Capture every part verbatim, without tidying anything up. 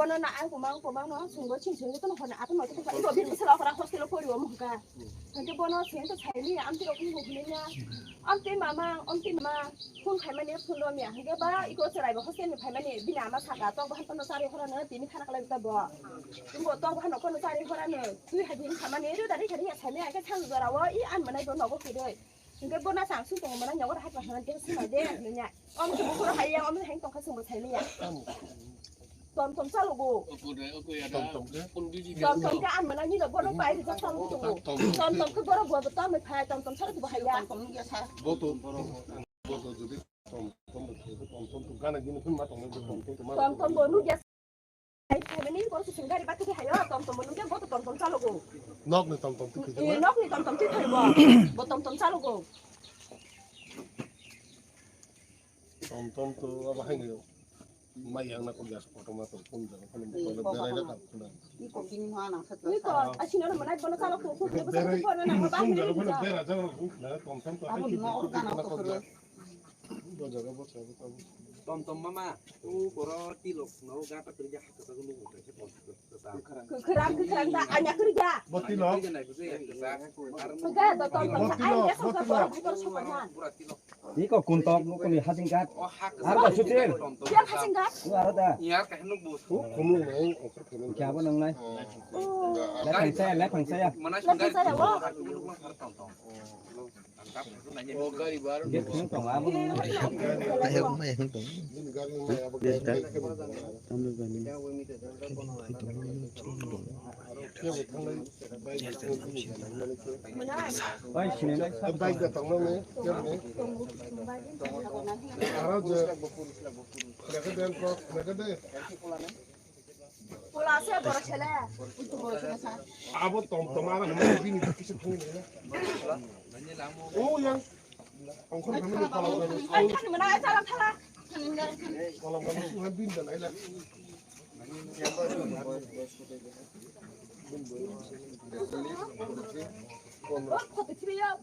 Bono na ang kumang kumang no sungbo ching sungbo tono hona ato no to ko bi sala khara hostel pori o muka. Hake bono sing to sai ni am tiro kum hukni na. Am te mama, am te mama. Phone khaimani phone romya hake ba iko cherai bo hostel ni phaimani bini ama saka to bahan kono chari hora no tini khana kalai ta bo. Tumbo to bahan kono chari hora no tui hajin khamani ru dari khani ya sani ake chang jora o i an manai bo nogo khidoi. Hingke bono chang sung tongo, bono nyago hai pa hwnka khe sung de hwnwi ya. Om se bukhuro hai ya, om se heng tongkha sung bo sai ya. Tom tom chalo go. Tom tom khe? Tom tom khe ang mana ni bono pai rijak chalo go tongo. Tom tom khe bono bo tom phai, tom tom chalo go hai ya. Bo to, bo to jodi tom tom bo khe, tom tom to gana gini phun ma tong, tom tom to ma. Tom tom bo nu ya. Hai, hai, mani, bo se sing gari bati hai, tom tom, nung ke bo to tom tom chalo go. Nok ni tom tom tu Eh, khitama. Nok ni tom tom tu khai bo. Bo tom tom chalo go. Tom tom to abo hai ni mai yang na ko gas photo ma to phone jaga phone ko berai na ka phone. Ni ko king ma na khat. Ni ko, asino na mana bono chalo go, go, go, Berai, go, na, na, phone jaga phone berai jaga na tom tom to hai ki. Abo no organ ko. Tom tom mama, tu boro tilok no gata kiri ja haka ta gulu ko se pon. Kwkhwrang, kwkhwrang da, anya kwrwi da. Bo tilok. Kwga da tom tom anya sokha boro bhai boro sokha na. Ni ko kun tok, mo ko ni hasing kat. Ar da sutil. Yar hasing kat. Tu aro da. Yar ka hanu bo. Ko kumung nai, okor kumung. Kya bo nang nai. Le phang saya, le phang saya. Mana sundar. Tom tom. Pula se borok sele. Abo tom tom ara hwnwi bini kisa thangwi nai. O yang. Ongkhor khamani pala. Ai thani mana ai chala thala. Pala mana suhan bin dan ai la. Pondro.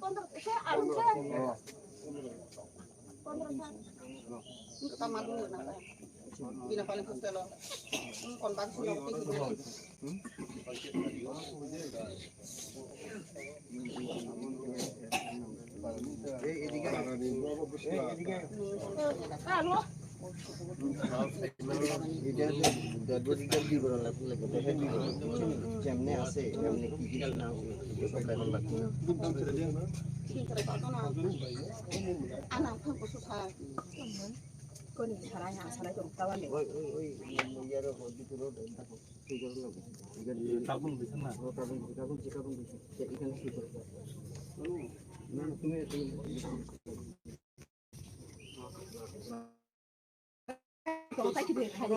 Pondro. Tama dulu na. Bina paling hostel lo. Kon bang sih lo. Halo. এটা যে ডেড বডিটা কি করা লাগবে, লাগে দেখে কি করা লাগবে? যেমনি আছে এমনি কি কি না আছে সব দেখা লাগবে। ঠিক করে কথা না। আনা, ওখানে বসে থাক। Koni sarai ha, sarai ko rukta bande. Oi, oi, oi, yaro hodi turo, tabo, turo lo. Tabun bisa na? Oh, tabun, tabun, tabun bisa. Ya, ikan sih. Na, na, tumi, tumi. Tong ta ki de khai.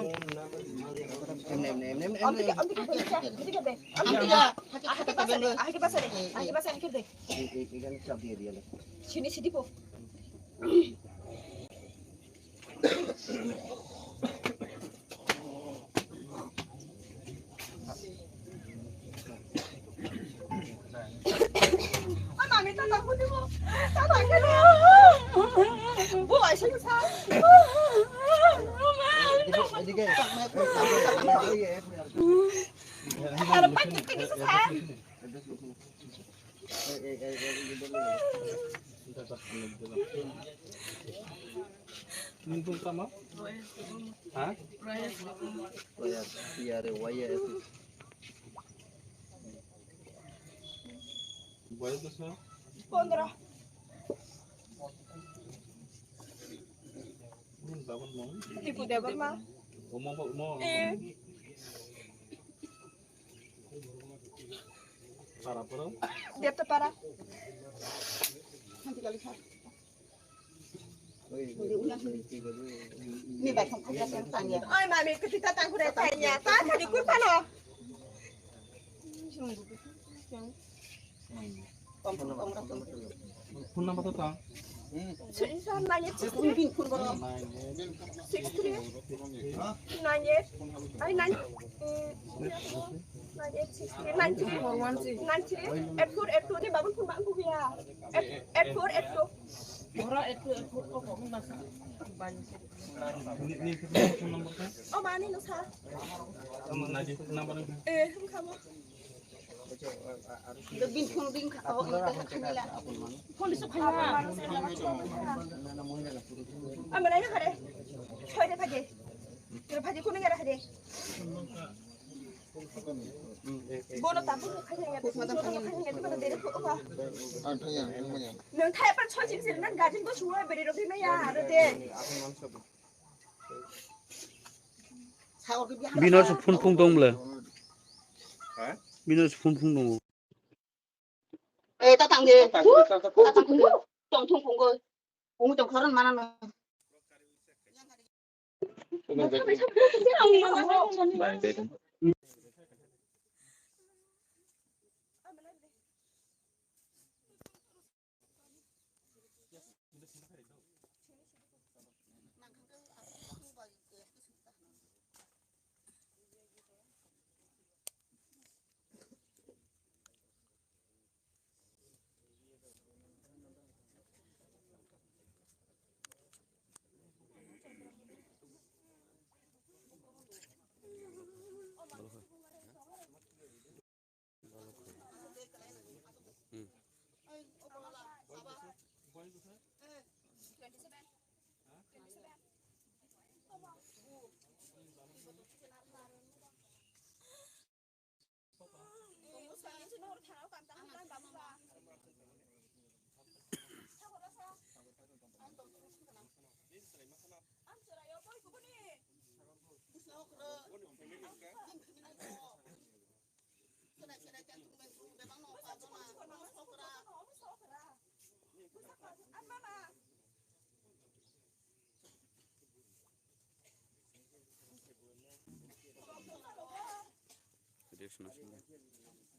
Em, em, em, em, em, Om em. Tike, om tike, om tike, om tike de. Om tike. Ah, hake pasare, hake pasare, hake de. Ikan sab diye diye le. Sini sidi po. Nini bung tamo? Ha? Waya, iya re, waya itu. Boyos bosor? Pondro. Nini baba ni mung? Tipu Debbarma. Omo, omo. Eh. Para poro? Depta para. Oi, mami, kita tangkure tanya. Ta kadi kurpano. Phone number to ta? Six one nine eight six three six three nine eight, ai, nine, eh, nine eight six three nine three nine three eight four eight two ni babun phone ba ang kuya. Eight, eight four eight two. Ora eight two eight four ko ko na sa. Ni, ni phone number ta? Oh, mani no sa. Eh, hum khamo. Bin phone bin kha, oh, ini kha khamila. Phone su khaya. Amala ya khare. Choi de phaje. Choi phaje kono ya khare. Bono tapu khaya ya. Bono khaya ya. Bono dere ko ka. Nang thaya par choi chim sir nan gajin ko suwa bere ro bhi maya aro de. Binor se phun phung dong bla. Ha? Binor se phun phung dong. Eh, ta tang de. Ta tang de, ta tang de. Ta tang de. Tong thung phung go. Phung tong khoron mana no. Reaction asing.